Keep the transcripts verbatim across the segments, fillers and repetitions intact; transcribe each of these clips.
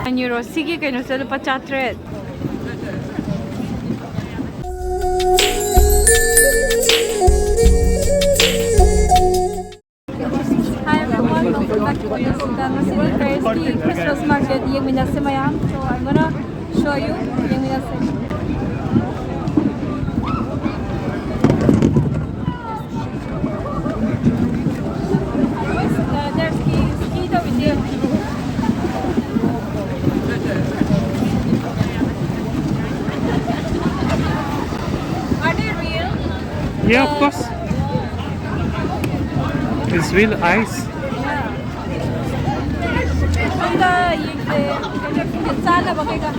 Nine euro꯫ ꯁꯤꯒꯤ ꯀꯩꯅꯣꯁꯦ ꯂꯨꯄꯥ ꯆꯥꯇ꯭ꯔꯦꯠ꯫ Hi everyone, welcome back to Minnesota. ꯉꯁꯤꯗꯤ Parisꯀꯤ Christmas market ꯌꯦꯡꯃꯤꯟꯅꯁꯦ ꯃꯌꯥꯝ꯫ So I'm gonna show you. ꯌꯦꯡꯃꯤꯟꯅꯁꯦ꯫ Uh, there's ski, ski ꯇꯧꯔꯤꯁꯦ꯫ Are they real? Yeah, of course. It's real ice. ꯁꯣꯝꯗ ꯌꯦꯡꯁꯦ꯫ ꯆꯥꯅꯕ ꯀꯩꯀꯥ꯫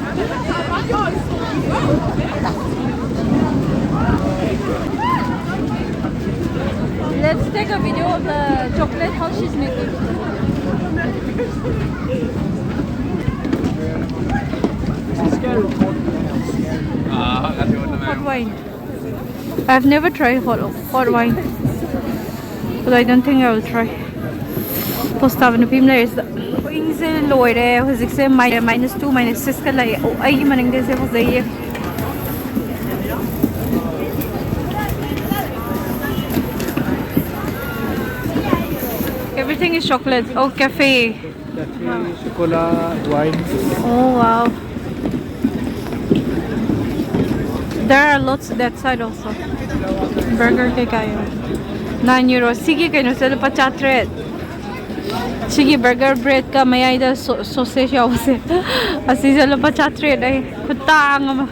Let's take a video of the chocolate, how she's making. Hot wine. I've never tried hot, hot wine, but I don't think I will try. Post ꯇꯥꯕ ꯅꯨꯄꯤ ꯑꯃ ꯂꯩꯔꯦ ꯁꯤꯗ꯫ ꯄꯨꯛꯅꯤꯡꯁꯦ ꯂꯣꯏꯔꯦ ꯍꯧꯖꯤꯛꯁꯦ꯫ Minus two, minus six ꯀ ꯂꯩ꯫ ꯑꯣ, ꯑꯩꯒꯤ ꯃꯅꯤꯡꯗꯁꯦ ꯐꯖꯩꯌꯦ꯫ Everything is chocolate. Oh, cafe. Cafe, chocolate, wine. Oh, wow. There are lots that side also. Burger ꯀꯩꯀꯥ ꯌꯥꯎꯋꯦ꯫ Nine euro꯫ ꯁꯤꯒꯤ ꯀꯩꯅꯣꯁꯦ ꯂꯨꯄꯥ ꯆꯥꯇ꯭ꯔꯦꯠ꯫ ꯁꯤꯒꯤ burger breadꯀ ꯃꯌꯥꯏꯗ ꯁꯣ- sausage ꯌꯥꯎꯕꯁꯦ꯫ ꯑꯁꯤꯁꯦ ꯂꯨꯄꯥ ꯆꯥꯇ꯭ꯔꯦꯠ꯫ ꯑꯩ ꯈꯨꯇꯥꯡ ꯑꯃ꯫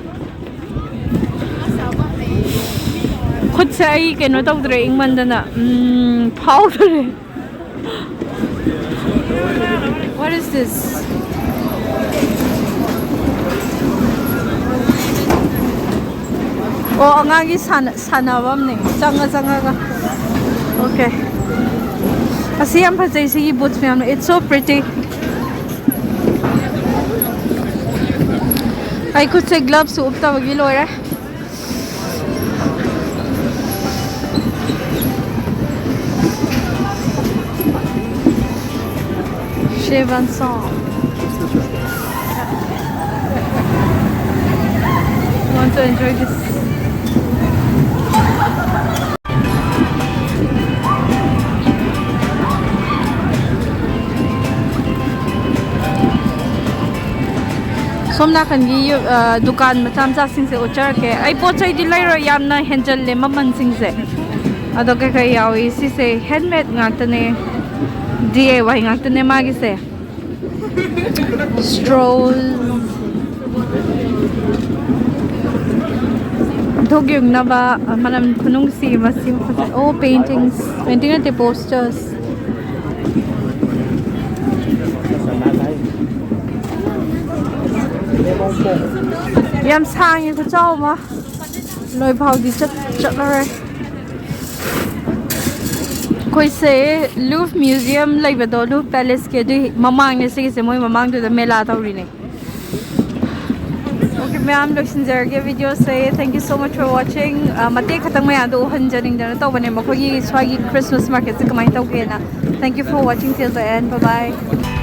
ꯈꯨꯠꯁꯦ ꯑꯩ ꯀꯩꯅꯣ ꯇꯧꯗ꯭ꯔꯦ ꯏꯪꯃꯟꯗꯅ꯫ ꯎꯝ, ꯐꯥꯎꯗ꯭ꯔꯦ꯫ What is this? ꯑꯣ, ꯑꯉꯥꯡꯒꯤ ꯁꯥꯟꯅ- ꯁꯥꯟꯅꯐꯝꯅꯦ꯫ ꯆꯪꯉ ꯆꯪꯉꯒ꯫ Okay꯫ ꯑꯁꯤ ꯌꯥꯝ ꯐꯖꯩ, ꯁꯤꯒꯤ boots ꯃꯌꯥꯝꯅ꯫ It's so pretty. ꯑꯩ ꯈꯨꯠꯁꯦ gloves ꯁꯨ ꯎꯞꯇꯕꯒꯤ ꯂꯣꯏꯔꯦ꯫ Chez Vincent. So enjoy this. ꯁꯣꯝ ꯅꯥꯀꯟꯒꯤ ꯌꯨ- ꯑ, ꯗꯨꯀꯥꯟ ꯃꯆꯥ ꯃꯆꯥꯁꯤꯡꯁꯦ ꯎꯠꯆꯔꯛꯀꯦ꯫ ꯑꯩ ꯄꯣꯠ ꯆꯩꯗꯤ ꯂꯩꯔꯣꯏ, ꯌꯥꯝꯅ ꯍꯦꯟꯖꯜꯂꯦ ꯃꯃꯜꯁꯤꯡꯁꯦ꯫ ꯑꯗꯣ ꯀꯩꯀꯩ ꯌꯥꯎꯏ? ꯁꯤꯁꯦ ꯍꯦꯟꯃꯦꯗ ꯉꯥꯛꯇꯅꯦ, ꯗꯤ ꯑꯥꯏ ꯋꯥꯏ ꯉꯥꯛꯇꯅꯦ ꯃꯥꯒꯤꯁꯦ꯫ ꯁ꯭ꯇ꯭ꯔꯣꯜ, ꯙꯨꯛ ꯌꯨꯡꯅꯕ ꯃꯅꯝ ꯈꯨꯅꯨꯡꯁꯤ ꯑꯃ꯫ ꯁꯤ ꯐꯖꯩ꯫ ꯑꯣ, ꯄꯦꯟꯇꯤꯡꯁ, ꯄꯦꯟꯇꯤꯡ ꯅꯠꯇꯦ, ꯄꯣꯁꯇꯔꯁ꯫ ꯌꯥꯝ ꯁꯥꯡꯉꯦ ꯈꯨꯆꯥꯎ ꯑꯃ꯫ ꯂꯣꯏ ꯐꯥꯎꯗꯤ ꯆꯠ ꯆꯠꯂꯔꯣꯏ꯫ ꯑꯩꯈꯣꯏꯁꯦ ꯂꯨꯐ ꯃ꯭ꯌꯨꯖꯤꯌꯝ ꯂꯩꯕꯗꯣ, ꯂꯨꯐ ꯄꯦꯂꯦꯁꯀꯤ, ꯑꯗꯨꯏ ꯃꯃꯥꯡꯅꯦ ꯁꯤꯒꯤꯁꯦ꯫ ꯃꯣꯏ ꯃꯃꯥꯡꯗꯨꯗ ꯃꯦꯂꯥ ꯇꯧꯔꯤꯅꯦ꯫ ꯑꯣꯀꯦ ꯃꯌꯥꯝ, ꯂꯣꯏꯁꯤꯟꯖꯔꯒꯦ ꯚꯤꯗꯤꯑꯣꯁꯦ꯫ Thank you so much for watching. ꯑ, ꯃꯇꯦꯛ ꯈꯛꯇꯪ ꯃꯌꯥꯝꯗꯣ ꯎꯍꯟꯖꯅꯤꯡꯗꯅ ꯇꯧꯕꯅꯦ, ꯃꯈꯣꯏꯒꯤ ꯁ꯭ꯋꯥꯏꯒꯤ ꯈ꯭ꯔꯤꯁꯃꯥꯁ ꯃꯥꯔꯀꯦꯠꯁꯦ ꯀꯃꯥꯏꯅ ꯇꯧꯒꯦꯅ꯫ Thank you for watching till the end. Bye bye.